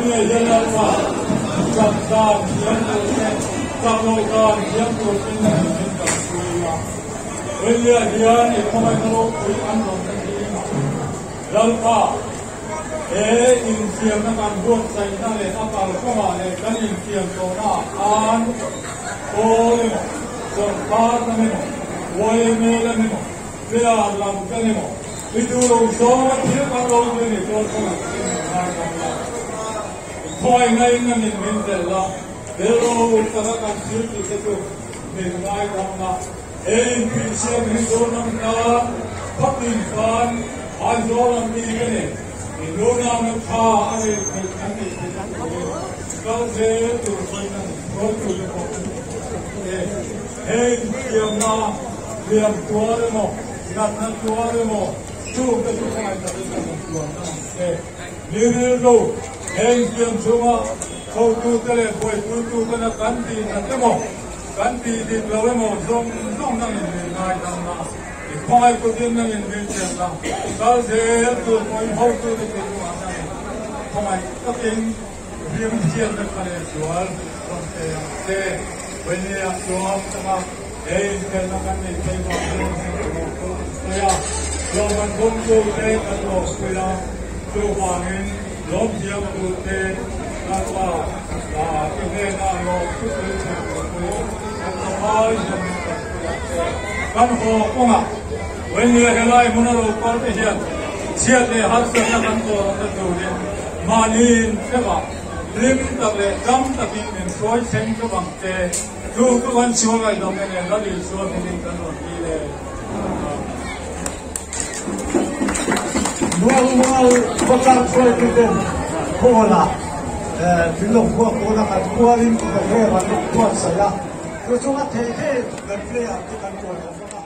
Vawinia hian Lalpa chak dan thiam tur te, chak loh dan thiam tur ten na in min kalpui a. Vawinia hian i khawngaihna ropui an rawn na zingah Lalpa he infiamna kan buatsaihna leh a kalkawngah leh kan infiam tawhnaah khan pawl emaw, sawrkar lam emaw, yma lam emaw, Player lam kan emaw, i duh lo zawnga thil kan lo ti a nih chuan khawngaih takin min ngaidam la. I khawngaih ngain a min min tel la, tel lo taka kan thil tih te chu min ngaidam la. He inpihsiam hi Zoram tan khatin khan Aizawl an mi ka ni. I nunahna tha a neih theih an neih theih na turin kal zel tur pawhin a ni. Hruaitu te pawh e he infiamna hliam tuar emaw natna tuar emaw chung te chu khawngaih takin kan rawn tuar na ang che. Mi rilru he infiam chhunga hotute leh buaipuitutena kan tih nat emaw kan tih dik lo emaw zawng zawng nangin min ngaidam la, i khawngaih kutin nangin min chelh la, kal zel tur pawhin hotute tihduhah nangin khawngaih takin Rim hriatna kha leh sual rawn pe ang che. Vawihniah chuan changa he inkhelhna kan neih theih vang hian heng ka lo chu an sawi a, lawmman dawngtute kan lawmpui a, chuvangin lawmthiamtute Lalpa i hnenah lawmthu sawi thei tur pawhin kan tawpai hian min tanpui ang che. Kan haw kawngah vawihniah helai hmuna lo kal te hian chhiat leh harsatna kan tawrhna turin Mahniin hrevah hlim tak leh dam takin min hruai thleng ṭawp ang che. Chu chu kan chhuah ngaihdam e nen Lal Isua hmingin kan rawn ti le. Mual mual khawtlang hruaituten hall-ah min lo khuak dawn a, kan mualin program an rawn buatsaih a, chu chunga thei thei kan player te kan tuan awm a.